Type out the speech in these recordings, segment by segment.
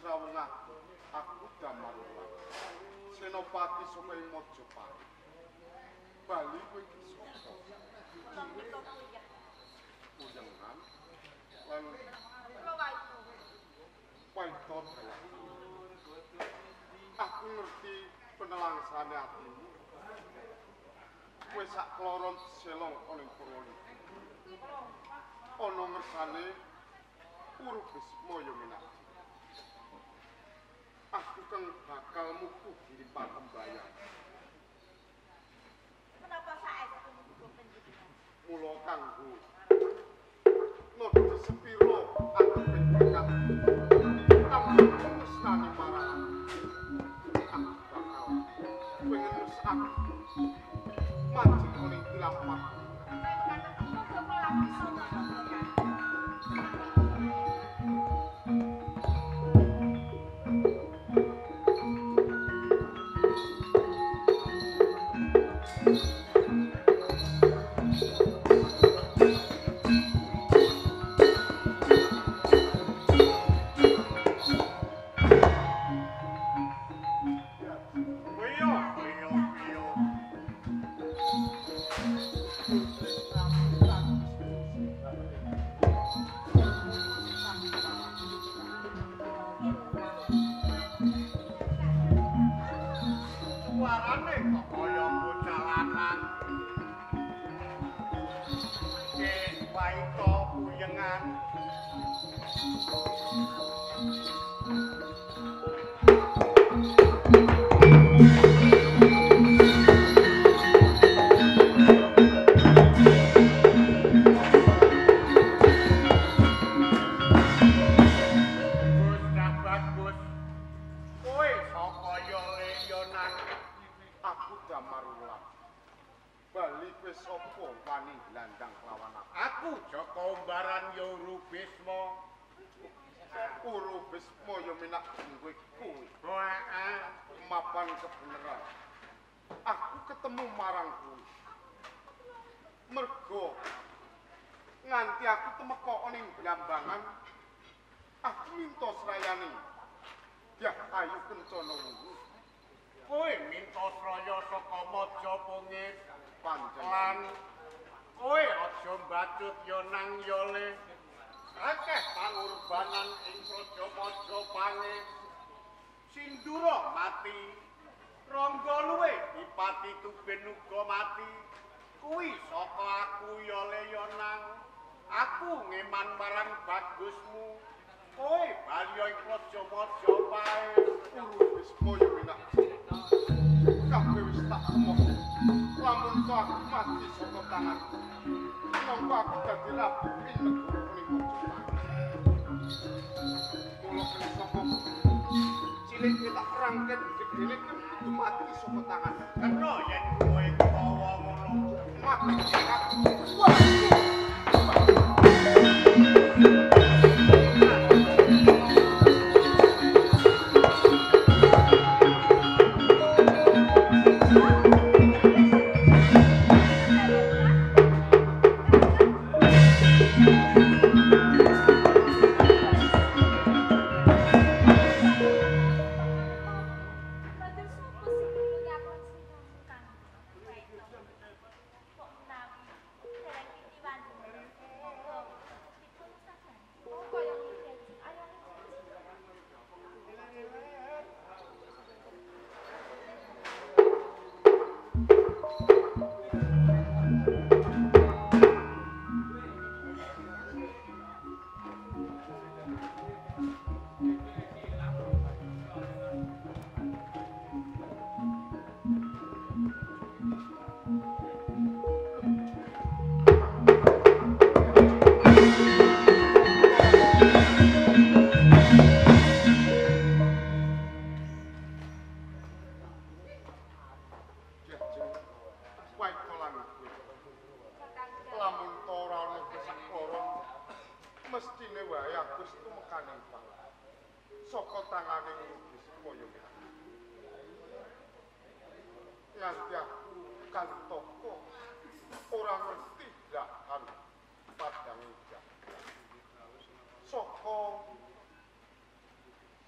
srawung aku Damarwulan. Senopati saka ing Majapahit. Bali kowe iki sapa? Puyengan lan Waito dalah. Aku ngerti penelangsane atimu. Kowe sak kloron selong ana ing Purwodadi. Ana ngersane Guru Bisma ya minak. Aku kang bakal muku diri patembayan. Menapa saestu muga panjenengan? Mula kanggo nodhe sepiro anteping berkat kanggo tresnane marang aku bakal pengen mesake manjing ning tilampah.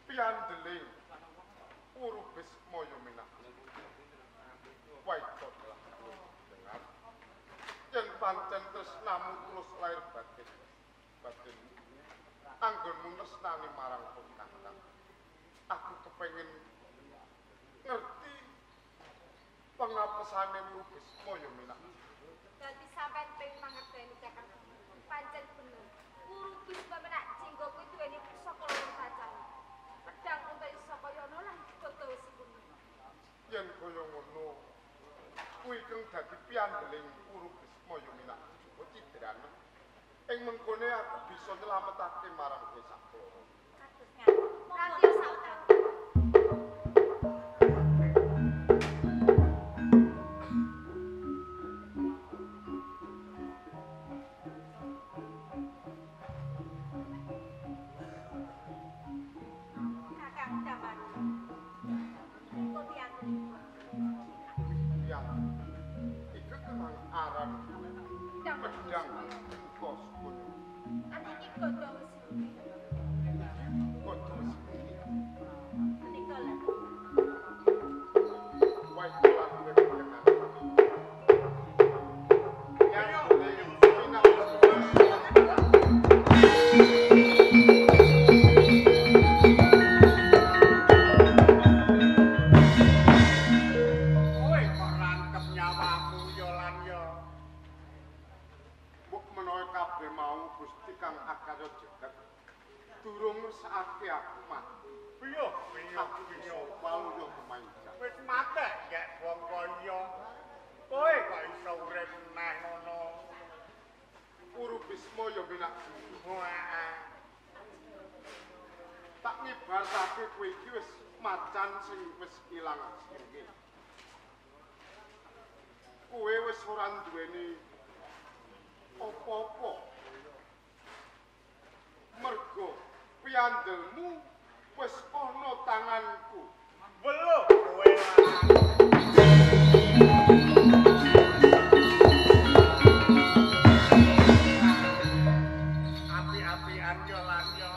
Piandeling Wuru Bisma ya minak. Waita dalah dengar. Yen pancen tresnamu tulus lahir batin. Batinmu anggonmu tresnani marang kakang. Aku kepengin ngerti pengapesane Wuru Bisma ya minak. Dadi sampean pengin mangerteni Kakang. Pancen bener. Wuru Bisma menak jingga kuwi duweni pusaka loro kacahe. Pedang Untai Sakayana lan gada wesi kuning. Yen kaya ngono, kuwi kang dadi piandeling Wuru Bisma ya minak coba cidrane. Ing mengkone aku bisa nyelametake marang kowe sakloro. Kados ngaten. Monggo sautang. Kakang Damar. Kok piandelipun? Pian. Iki kang aran Pedang pedang Unta Sukuna. Lan iki gada wesi kuning. Iki gada wesi kuning. Menika lho. Waita lan kowe kenal. Piandeling minak. Kowe kok rangkep nyawamu ya lan ya. Mbok menawa kabeh mau Gusti kang akarya jagat durung ngersakake aku mati. Piye piye Aku piye. bisa waluya kemainjan. Wis matek gek wong kaya. Kowe kok iso urip meneh ngono. Wuru Bisma ya minak. Wah. Tak ngibaratake kowe iki wis macan sing wis ilang jenenge. Kowe wis ora duweni apa-apa. Mergo piandelmu wis ana tanganku. Weluh kowe lan. Api-apian yo lan yo.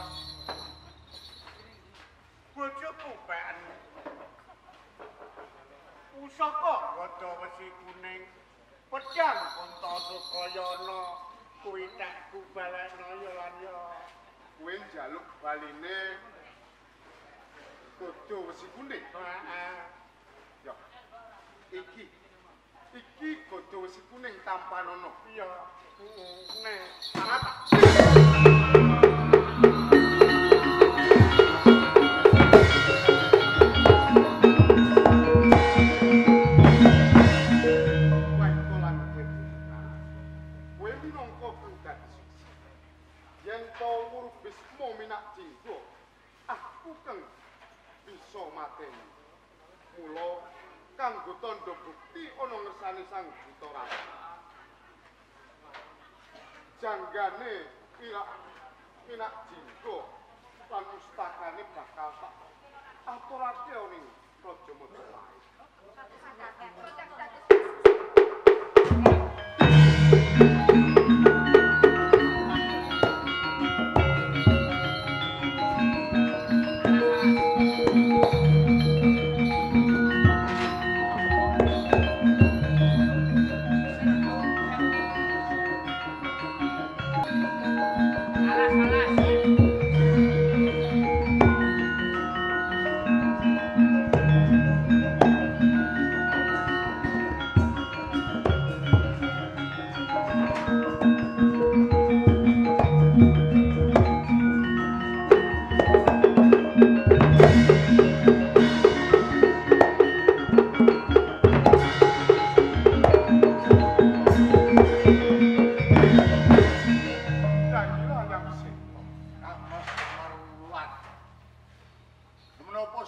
Bojoku peken. Pusaka gada wesi kuning, pedang Unta Sukayana kuwi tak kubalekno yo lan yo. Kowe njaluk baline gada wesi kuning. Heeh. Ya. Iki. Iki gada wesi kuning tampanono. Iya. Heeh. Nek Waita lan kowe. Kowe minangka kang dadi saksi. Yen to Wuru Bisma minak jingga, aku kang bisa mateni. Mula kanggo tandha bukti ana ngersane Sang Jutara. Janggane minak jingga lan pustakane bakal tak aturake ning Raja Majapahit. Kakang kok dados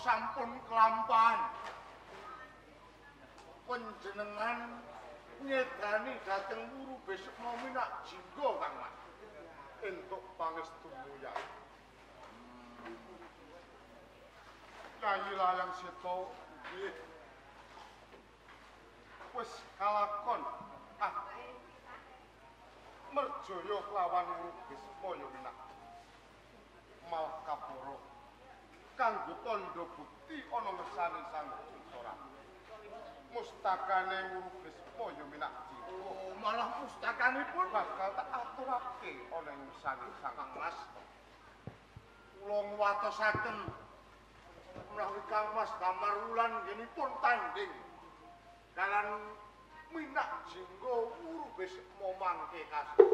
Sampun kelampahan panjenengan nyedani dhateng Wuru Bisma minak jingga Kang Mas. Entuk pangestumu ya. Kyai Layang Seta nggih. Wis kalakon aku merjaya kelawan Wuru Bisma ya minak. Malah kaporo. Kanggo tandha bukti ana ngersane Sang Juwita Ratu. Mustakane Wuru Bisma ya Minak Jingga. Oh, malah mustakanipun bakal tak aturake ana ing ngersane Sang Mas. Kula ngwatosaken menawi Kang Mas Damar Wulan nggenipun tanding kalian Minak Jingga Wuru Bisma mangke kasus.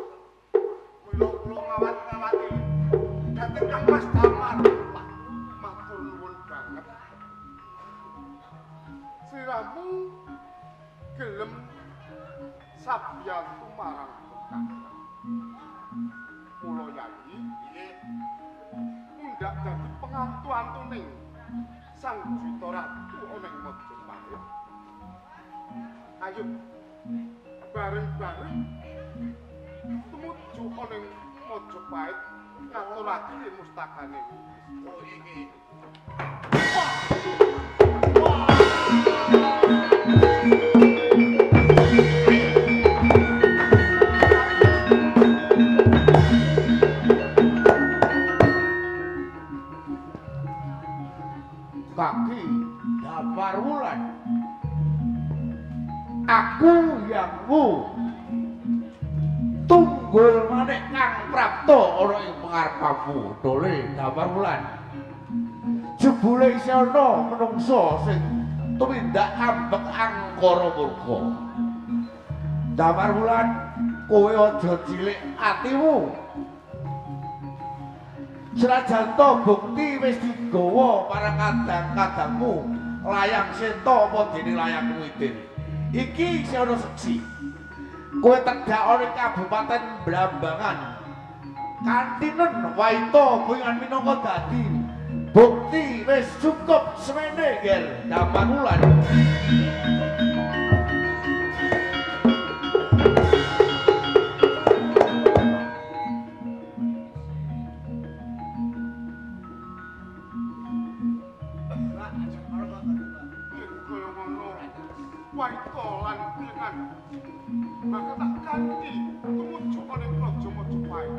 Mila kula ngawat-ngawati dhateng Kang Mas Damar. Matur nuwun banget. Sliramu gelem sabyantu marang Kakang. Mula yayi nggih mundhak dadi pengantu-antuning Sang Juwita Ratu ana ing Majapahit. Ayo bareng-bareng tumuju ana ing Majapahit ngaturake mustakane. Oh iki. Kaki Damar Wulan, aku yangmu tunggul manik kang prapta ana ing pangarepamu. Dole Damar Wulan, jebule isih ana menungsa sing tumindak ambek angkara murka. Damar Wulan, kowe aja cilik atimu. Senajan to bukti wis digawa marang kadang-kadangmu layang senta apa dene layang kuwitin. Iki isih ana seksi. Kowe tedhak ana ing Kabupaten Blambangan. Kantinen waita kuwi minangka dadi bukti wis cukup semene, Ger Damar Wulan. Waita lan kulengan bakal tak kanthi tumuju ana ing Praja Majapahit.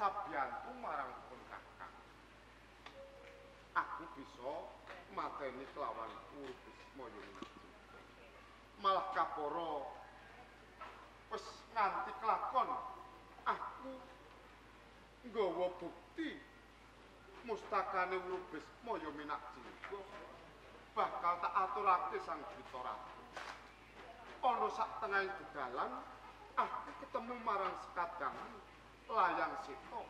Sabyantu marang pun kakang. Aku bisa mateni kelawan Wuru Bisma ya Malah kapara wis nganti kelakon aku nggawa bukti mustakane Wuru Bisma ya Minak Jingga bakal tak aturake Sang Juwita Ratu. Ana sak tengahing dedalan aku ketemu marang sekadangan layang seta.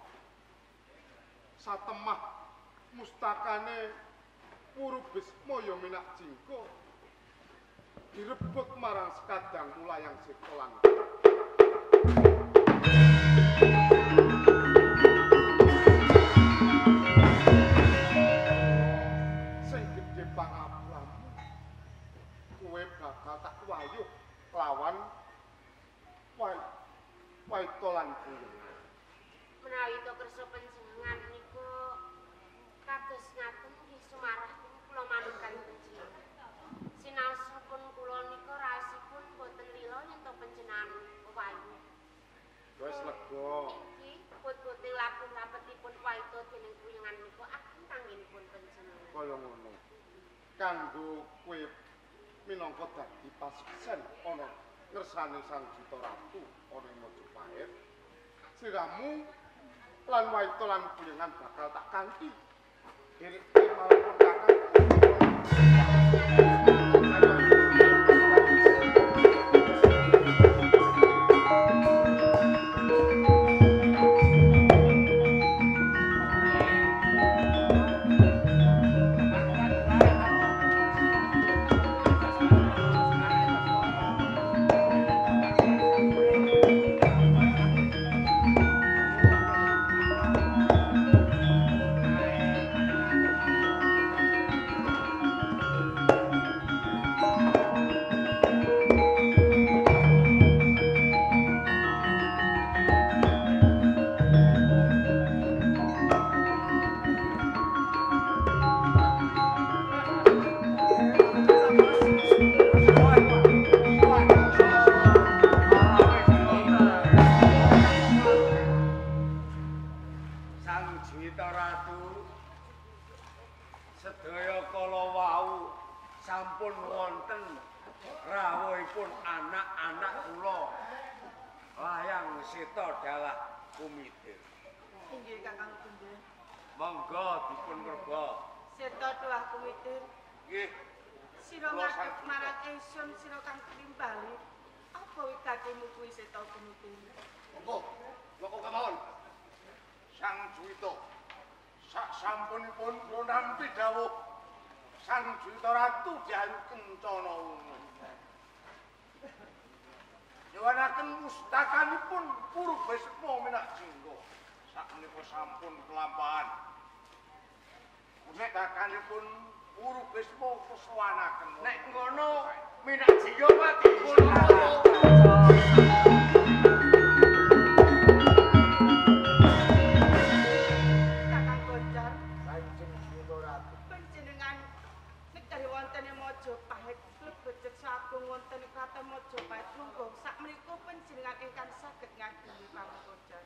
Satemah mustakane Wuru Bisma ya Minak Jingga Direbut marang sekadang Layang Seta lan sing gedhe pangapuramu kowe bakal tak wayuh lawan Waito lan Kuyengan. Menawi to kersa panjenengan niku kados ngaten nggih sumarah kula manut kali panjenengan. Sinaosipun kula nika raosipun boten lila yen to panjenengan wewayu. Wis lega. Iki bot-bote labuh-lapetipun Waito dening Kuyengan nika ageng kanggenipun panjenengan. Kaya ngono. Kanggo kowe minangka dadi pasuksen ana ngersane Sang Juta Ratu ana ing Majapahit. Sliramu lan Waito lan Kuyengan bakal tak kanthi. Dheweke maupun kakangku. Sampun wonten rawuhipun anak-anak kula Layang Seta dalah Kumitir. Inggih Kakang Gundul. Monggo dipun merba. Seta dalah Kumitir. Nggih. Sira ngadhep marang ingsun sira kang timbali. Apa wigatimu kuwi Seta Kumitir? Monggo, monggo kemawon. Sang Juwita. Sak sampunipun kula nampi dawuh Sang Juwita Ratu Diayu Kencana Wungu. Nyuwunaken mustakanipun Guru Bisma Minak Jingga. Sakmenika sampun kelampahan. Mustakanipun Guru Bisma kesuwanaken. Nek ngono Minak Jingga mati. Kakang Koncar, Kanjeng Juwita Ratu. Panjenengan negari wonten ing Majapahit lebet sagung wonten ing kraton Majapahit monggo sakmenika panjenengan ingkang saged ngagemi Kakang.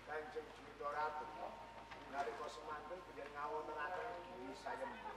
Kanjeng Juwita Ratu nalika semanten biyen ngawontenaken Giri Sayembu.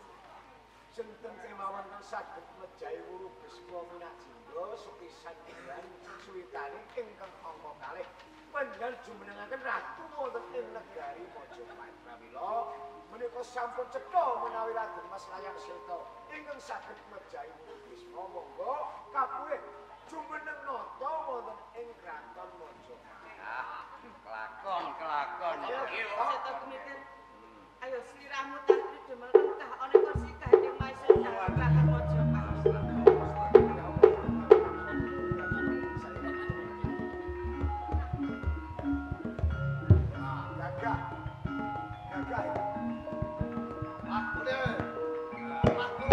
Sinten kemawon kang saged mejahi Wuru Bisma Minak Jingga sepisan bulan suwitane ingkang angka kalih panjenengan jumenengaken ratu wonten ing negari Majapahit. Pramila menika sampun cetha menawi Raden Mas Layang Seta ingkang saged mejahi Wuru Bisma monggo kapurih jumeneng nata wonten ing kraton Majapahit. Ah, kelakon kelakon. Seta Kumitir. Ayo sliramu tantri demel entah ana kursi gandeng maisa dalem kraton Majapahit. Gagah. Gagah. Aku dhewe. Aku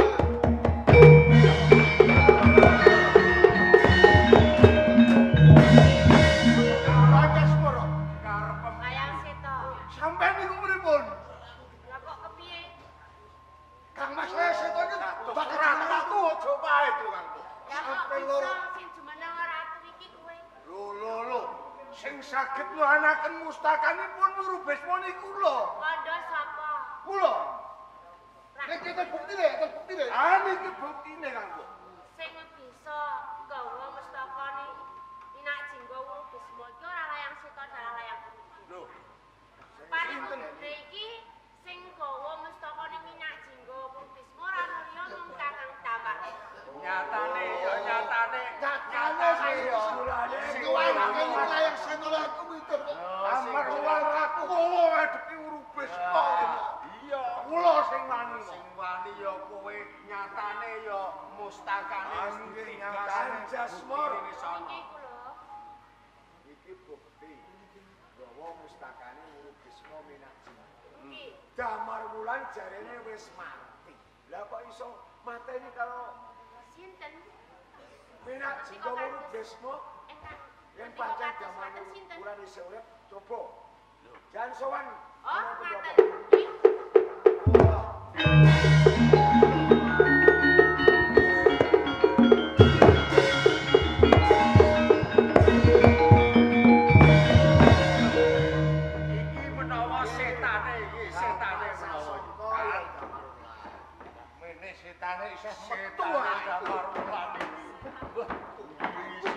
Pancasporo karep Layang Seta. Sampeyan niku pripun? Lah kok kepiye? Kang Mas Layang Seta iki bakal ratu aja pahit lho Kang. Lah kok Sampai bisa loro. sing jumeneng ratu iki kowe? Lho lho lho, sing saged nyuwunaken mustakanipun Wuru Bisma niku lho. Kandha sapa? Kula. Nek kita buktine, kita buktine. Ah niki buktine Kang. Sing bisa gawa mustakane Minak Jingga Wuru Bisma iki ora Layang Seta dalah Layang Kumitir. Lho. Paring Sinten? kudune iki sing gawa mustakane Minak Jingga Wuru Bisma ora ana liya mung Kakang Tambak. Nyatane ya nyatane. Nyatane sing ya. Sing wae Layang Seta lan Kumitir kok. Amar aku kowe ngadepi Wuru Bisma. Iya, kula sing wani. Sing wani ya kowe, nyatane ya mustaka Nggih. Damar Wulan jarene wis mati. Lah kok iso mateni karo sinten? Minak Jingga Wuru Bisma yen pancen Damar Wulan isih urip, coba. Jan sowan. Oh, ngaten. Iki menawa setane iki, setane menawa iki. Mene setane isih metu Damar Wulan iki. Wah, iki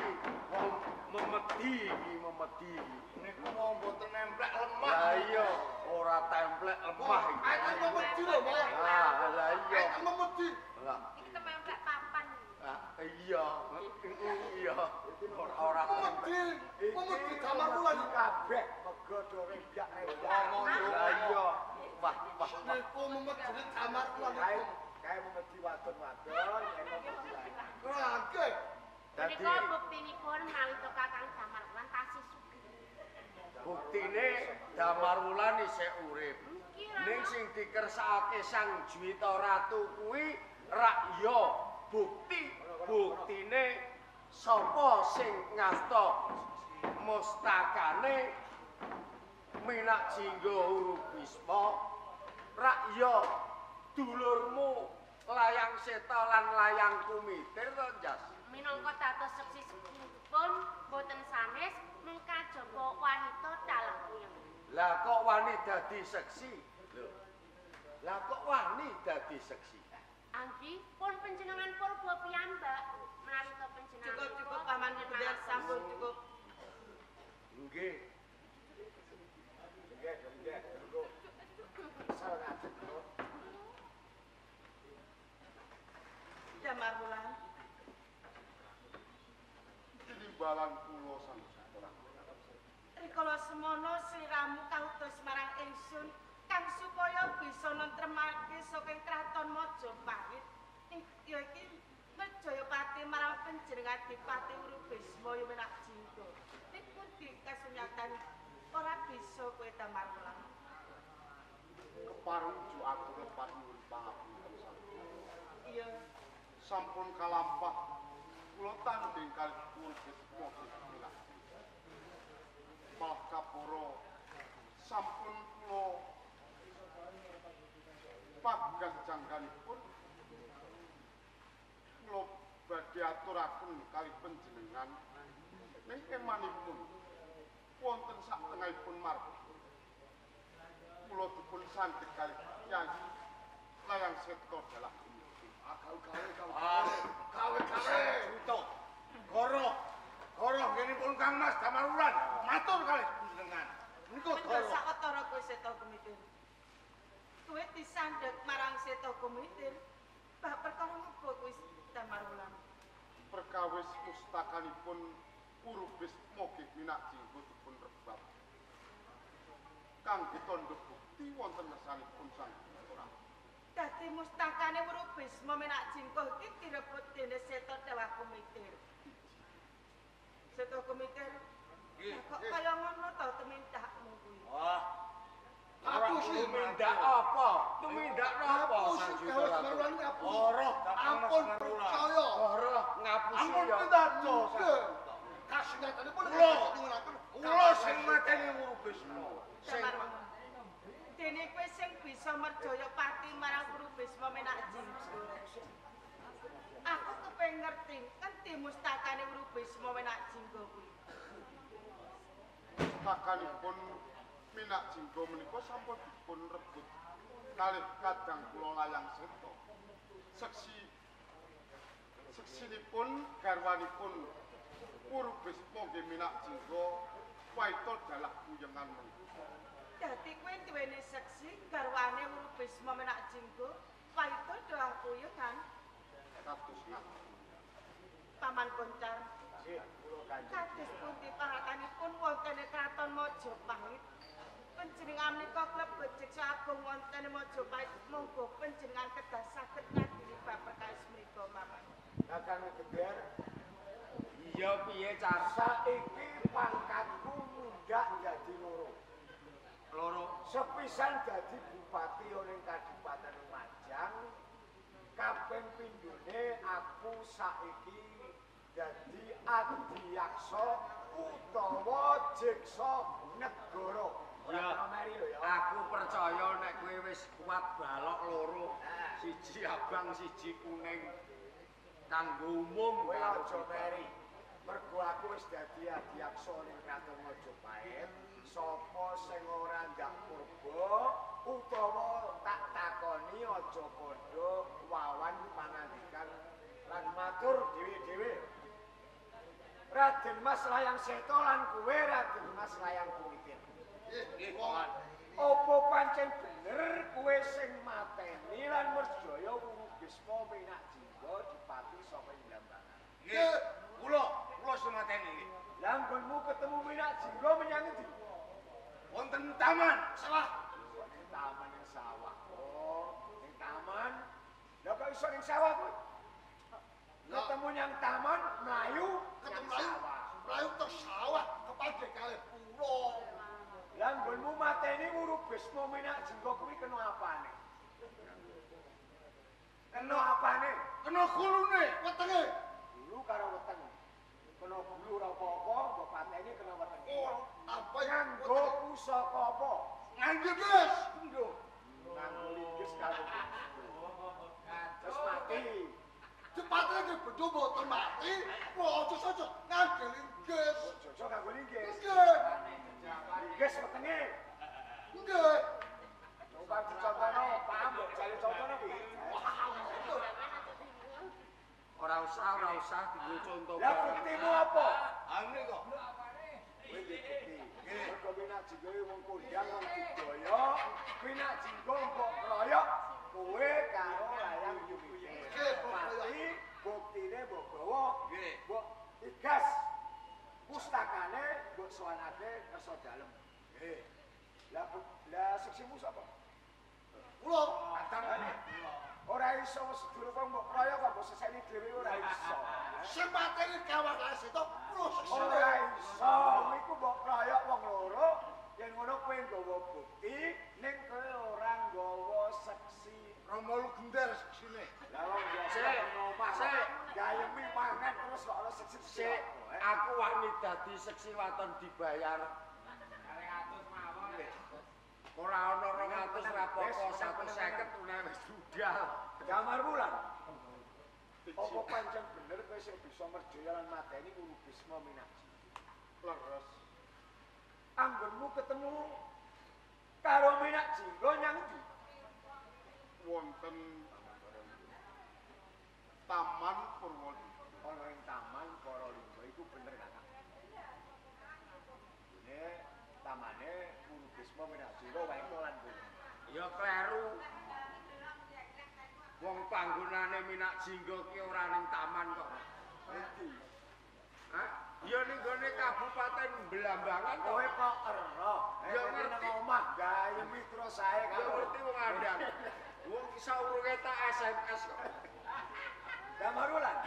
wong memedi iki, memedi iki. Niku mau mboten nemplek lemah. Lah iya, ora templek lemah iki. Ayo memedi lho, Mas. Ah, lah iya. Ayo memedi. Lah, Iki tememplek papan. ah, iya. Iya. Ora Memedi. Memedi Damar Wulan iki. Kabeh megodo rembyak-rembyak. Lah iya. Wah, wah, wah. Niku memedi Damar Wulan Kae niku. kae memedi wadon-wadon, kae memedi lanang. Lah nggih. Dadi Menika buktinipun nalika Kakang Damar Wulan tasih sugeng. buktine Damar Wulan isih urip. Nggih, Ning Rama. sing dikersakake Sang Juwita Ratu kuwi rak ya bukti buktine sapa sing ngasta mustakane Minak Jingga Huru Bisma rak ya dulurmu Layang Seta lan Layang Kumitir to, Jas. Minangka dados seksi seksipun boten sanes mung kajaba wanita dalah puyeng. Lah kok wani dadi seksi? Lho. Lah kok wani dadi seksi? Anggi pun panjenengan purba piyambak menawi panjenengan Cukup cukup Paman Geder sampun cukup. Nggih. Nggih, nggih, monggo. Kesel ngadeg kok. Damar Wulan. Tinimbalan kula Sang Juwita. Rikala semono sliramu kautus marang ingsun kang supaya bisa nentremake saking kraton Majapahit. Ya iki Merjayapati marang panjenengan Adipati Wuru Bisma ya Menak Jingga. Ning pundi kasunyatan ora bisa kowe Damar Wulan. Kepareng ju atur lepat nyuwun pangapunten Sang Juwita. Iya. Sampun kalampah kula tandhing kalih Wuru Bisma Minak Jingga. Malah kapura sampun kula pagas jangganipun kula badhe aturaken kalih panjenengan ning emanipun wonten sak tengahipun margi kula dipun sandhek kalih Kyai Layang Seta dalah Kumitir. Gawe-gawe. Juwita. Goroh. Goroh ngenipun Kang Mas Damar Wulan matur kalih panjenengan. Menika Mendha goroh. sawetara kowe Seta Kumitir. Kowe disandhek marang Seta Kumitir. Bab perkara ngopo kuwi Damar Wulan? Perkawis mustakanipun Wuru Bisma Minak Jingga dipun rebab kangge tandha bukti wonten ngersanipun Sang Juwita Ratu. Dadi mustakane Wuru Bisma Menak Jingga iki direbut dene Seta Dewa Kumitir. Seta Kumitir, Nggih. kok kaya ngono to tumindakmu kuwi? Wah. Ngapusi. Tumindak apa? Tumindak napa Ngapusi Sang Juwita gawe Ratu? Damar Wulan ngapusi. Goroh Kang Mas Ampun Damar Wulan. percaya. Goroh ngapusi Ampun ya. pitados. Nggih. Kasunyatanipun Kula. nyuwunaken Kula sing mateni Wuru Bisma. Sing Damar Wulan. Dene kowe sing bisa merjaya pati marang Wuru Bisma Menak Jingga. Aku kepengin ngerti endi mustakane Wuru Bisma Menak Jingga kuwi. Mustakanipun Minak Jingga menika sampun dipun rebut kalih kadang kula Layang Seta. Seksi seksinipun garwanipun Wuru Bisma nggih Minak Jingga waita dalah kuyengan menika. Dadi kowe duweni seksi garwane Wuru Bisma Menak Jingga, waita dalah kuyengan Kados ngaten. Paman Koncar. Nggih, kula kanjeng. Kados pundi pangatanipun wonten ing kraton Majapahit. Panjenengan menika klebet Jeksa Agung wonten ing Majapahit, monggo panjenengan kedah saged ngadili bab perkawis menika Paman. Kakang Geder, Iya piye Car? saiki pangkatku mundhak dadi loro. Loro. Sepisan dadi bupati ning Kadipaten Lumajang. Kaping pindhone aku saiki dadi adiyaksa utawa jeksa negara. Ya, aku percaya nek kowe wis kuat balok loro, siji abang siji kuning kanggo umum. Kowe aja meri. Mergo aku wis dadi adiyaksa ning Kraton Majapahit, sapa sing ora ndak purba utawa tak takoni aja padha wawan pangandikan lan matur dhewe-dhewe. Raden Mas Layang Seta lan kowe Raden Mas Layang Kumitir. Nggih, apa pancen bener kowe sing mateni lan merjaya Wuru Bisma Minak Jingga dipati saka Blambangan? Nggih, kula sing mateni nggih. Lah nggonmu ketemu Minak Jingga menyang endi? Wonten taman sawah. Ning taman ning sawah. Oh, ning taman. Lah kok iso ning sawah kowe? Ketemu nyang taman mlayu, ketemu mlayu, mlayu terus sawah kepanggih kalih kula. Lah nggonmu mateni Wuru Bisma Minak Jingga kuwi kena apane? Kena apane? Kena gulune, wetenge. Gulu karo weteng. Kena gulu ora apa-apa, mbok pateni kena wetenge. Oh, apa nganggo pusaka apa? Nganggo linggis. Nganggo linggis karo terus mati. Dipateni nggih bendho mboten mati, aja-aja nganggo linggis. Aja nganggo linggis. Nggih. Linggis wetenge. Nggih. Coba dicontohno, paham mbok jale contohno piye? Ora usah dienggo contoh. Lah buktimu apa? Ane kok. Kowe duwe bukti. Mergo Minak Jingga wong kondang wong budaya, Minak Jingga mbok kroyok kowe karo Layang Kumitir. Mati buktine mbok gawa, mbok igas pustakane mbok sowanake kersa dalem. Nggih. Lah seksimu sapa? Kula. Ora iso sedulur kok mbok kroyok kok mbok seseni dhewe ora iso. Sing mateni Kawah Seta kula seksine. Ora iso, iku mbok kroyok wong loro, yen ngono kowe nggawa bukti, ning kowe ora nggawa seksi. Rama Lugender seksine. Lah wong biasa nang omah gayemi mangan terus kok ana seksi. Sik, aku wani dadi seksi waton dibayar. 200 mawon. Ora ana 200 rapopo 150 une wis budal. Damar Wulan. Apa pancen bener kowe sing bisa merjaya lan mateni Wuru Bisma Minak Jingga? Leres. Anggonmu ketemu karo Minak Jingga nyang endi? Wonten Taman Purwalingga. Ana ing Taman Purwalingga iku bener Kakang. Dene tamane Wuru Bisma Minak Jingga wae lan kowe. Ya kleru. Wong panggonane Minak Jingga ki ora ning taman kok. Endi? Hah? Ya ning gone Kabupaten Blambangan. Kowe kok ero? Ya ngerti nang omah gayemi terus ae Ya ngerti wong andang. Wong saurunge tak SMS kok. Damar Wulan.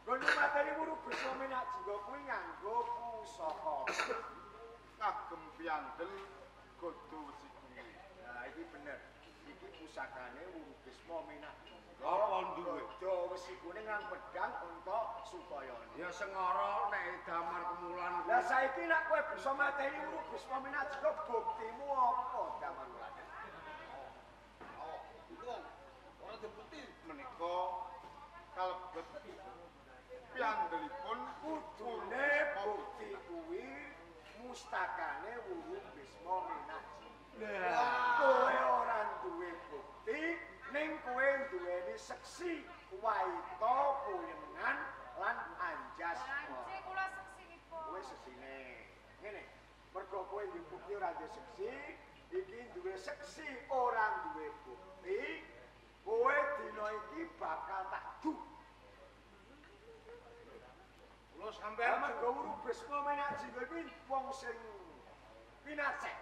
Nggon mateni Wuru Bisma Minak Jingga kuwi nganggo pusaka. Kagem piandel godho wesi kuning. Nah, iki bener. Iki pusakane Wuru Bisma Minak Jingga. Apa duwe? Godho wesi kuning lan pedang unta Sukayana. Ya sengara nek Damar Kemulan. Lah saiki nek kowe bisa mateni Wuru Bisma Minak Jingga buktimu apa Damar Wulan? Oh, wong ora dibukti menika kalebet piandelipun kudune bukti kuwi mustakane Wuru Bisma Minak Jingga. Kowe ora duwe bukti, ning kowe duweni seksi Waita Puyengan lan Anjas. Nggih, kula seksinipun. Kowe seksine. Ngene, mergo kowe duwe bukti ora duwe seksi, iki duwe seksi ora duwe bukti, kowe dina iki bakal tak du. Kula sampeyan mergo Wuru Bisma Minak Jingga kuwi wong sing pinacek.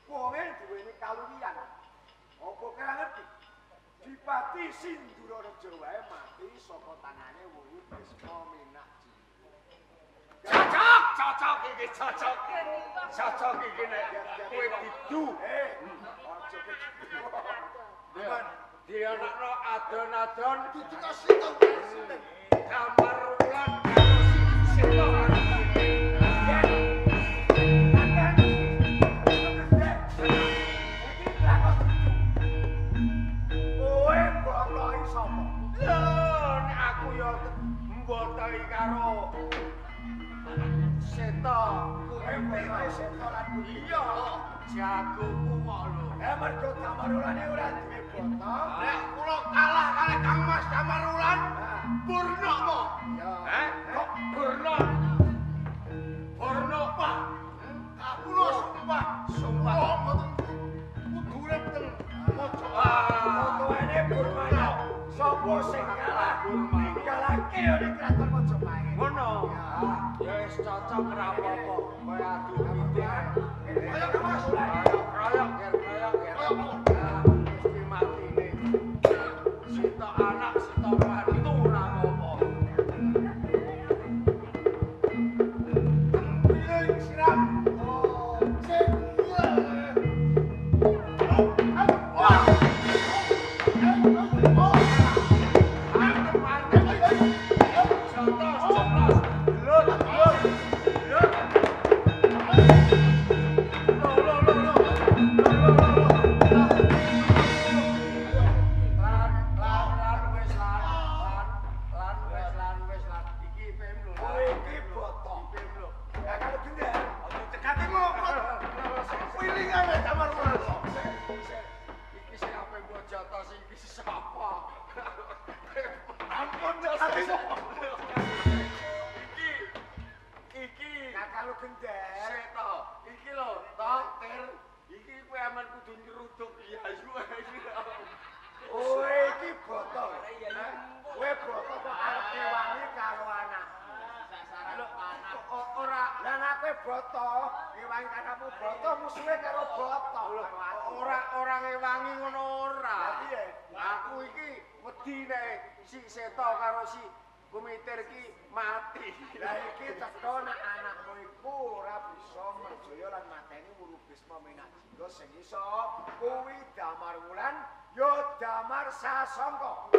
Wonge duweni kaluwihan. Apa kira ngerti? Dipati Sindurareja wae mati saka tangane Wuru Bisma Minak Jingga. Cocok, Cocok iki, cocok. Cocok iki nek kowe didu. Aja kedu. Aman. Dianakno adon-adon Dudu sinten? Damar Wulan karo si Seta karo Kowe mbotoki sapa? Lho, nek aku ya mbotoki karo Seta. Kowe mbotoki Seta lan Kuwi. Iya, jagoku kok lho. Eh mergo Damar Wulane ora duwe boto. Nek kula kalah kalih Kang Mas Damar Wulan, purna mo. Iya. Eh, kok purna? Purna, Pak. Kula sumpah, Sumpah. Kula mboten kudu urip teng Majapahit. Botone Burmaya. Sapa sing kalah ninggalake yo ning kraton Majapahit. Ngono. Ya wis cocok ora apa-apa. Kowe adu pitik. Ayo Kang Mas. Ayo kroyok, ger kroyok, ger. Mesti matine. Sitok anak, sitok mantu ora apa-apa. Piling siram. Oh, Sing. Wah. Antep, antep. Jotos, jotos. Lur, lur. Lur. Lo, lo, lo, lo. Lo, lo, lo, lo. Lan, lan, lan, wis lan, lan, lan, wis lan, wis lan. Iki IPM lho. Oh, iki boto. IPM lho. Ya kalau gender. Aja cekate ngopo. Pilingane Damar Wulan. Iki sing ape mbok jotos iki sapa? Ampun cekate. Iki iki Nah kalau gender. Seta, iki lho, to, Tir. Iki kowe aman kudu nyeruduk iya ayu iki. Oh, iki boto. Kowe boto kok arep ngewangi karo anakmu. Lho, ora Lah nek kowe boto, ngewangi anakmu boto musuhe karo boto. ora ora ngewangi ngono ora. Lah piye? Aku iki wedi nek si Seta karo si Kumitir iki mati. Lah iki cetha nek anakmu iku ora bisa merjaya lan mateni Wuru Bisma Minajingga sing iso kuwi Damar Wulan ya Damar Sasangka.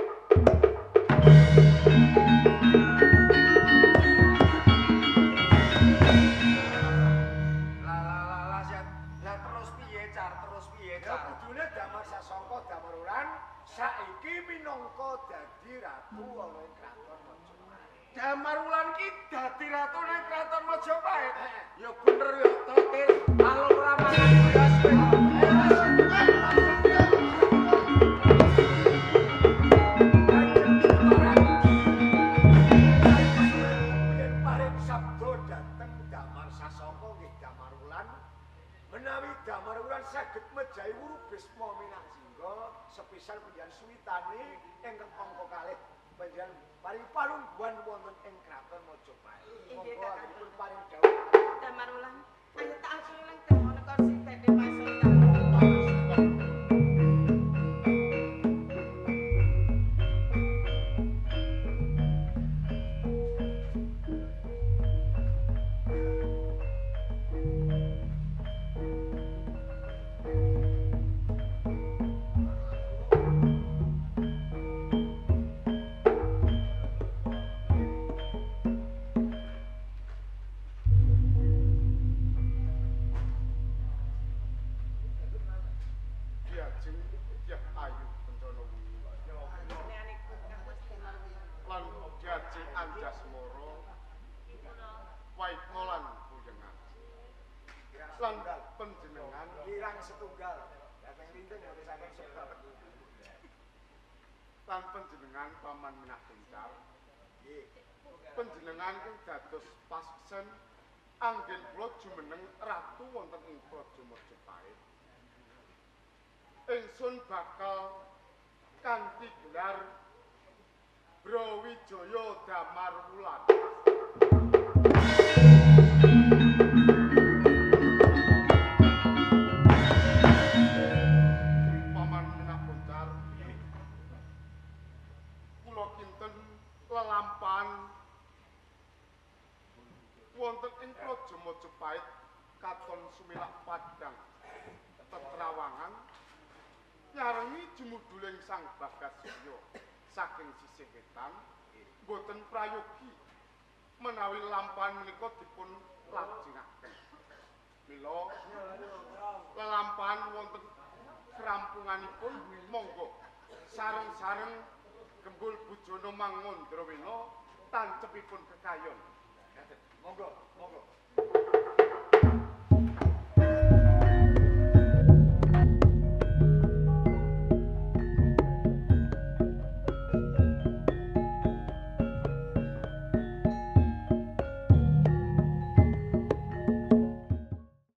Lah lah lah lah Set. Lah terus piye Car? Terus piye Ya Car? kudune Damar Sasangka Damar Wulan saiki minangka dadi ratu ana ing kraton Majapahit. Damar Wulan ki dadi ratu ning kraton Majapahit. Ya bener ya to, Tir. Alung ora mangan beras kowe. Yen paring sabda dhateng Damar Sasangka nggih Damar Wulan menawi Damar Wulan saged mejahi Wuru Bisma Minajingga sepisan panjenengan suwitani ingkang angka kalih panjenengan paring palungguhan wonten ing kraton Majapahit. Inggih, Monggo Kakang. anggenipun paring dawuh. Damar Wulan, ayo tak aturi lang demono kursi dene Mas Sultan. Diajeng Dyah Ayu Kencana Wungu Panjenenganiku Kang Mas Damar Wulan. lan Diajeng Anjasmara Waitna lan Puyengan lan panjenengan Kirang setunggal. Dateng pinten ya saking sebab. lan panjenengan Paman Minah Gencar. Nggih. Panjenengan ing dados paseksen anggen kula jumeneng ratu wonten ing Praja Majapahit. Ingsun bakal kanthi gelar Brawijaya Damar Wulan. Paman Minah Gencar, kula kinten lelampahan wonten ing Praja Katon sumilak padang tetrawangan nyarengi jumuduling Sang Bagas Surya saking sisih wetan boten prayogi menawi lampahan menika dipun lajengaken. Mila lelampahan wonten kerampunganipun monggo sareng-sareng gembul bujana Mangandrawena tancepipun kekayon. Monggo, monggo.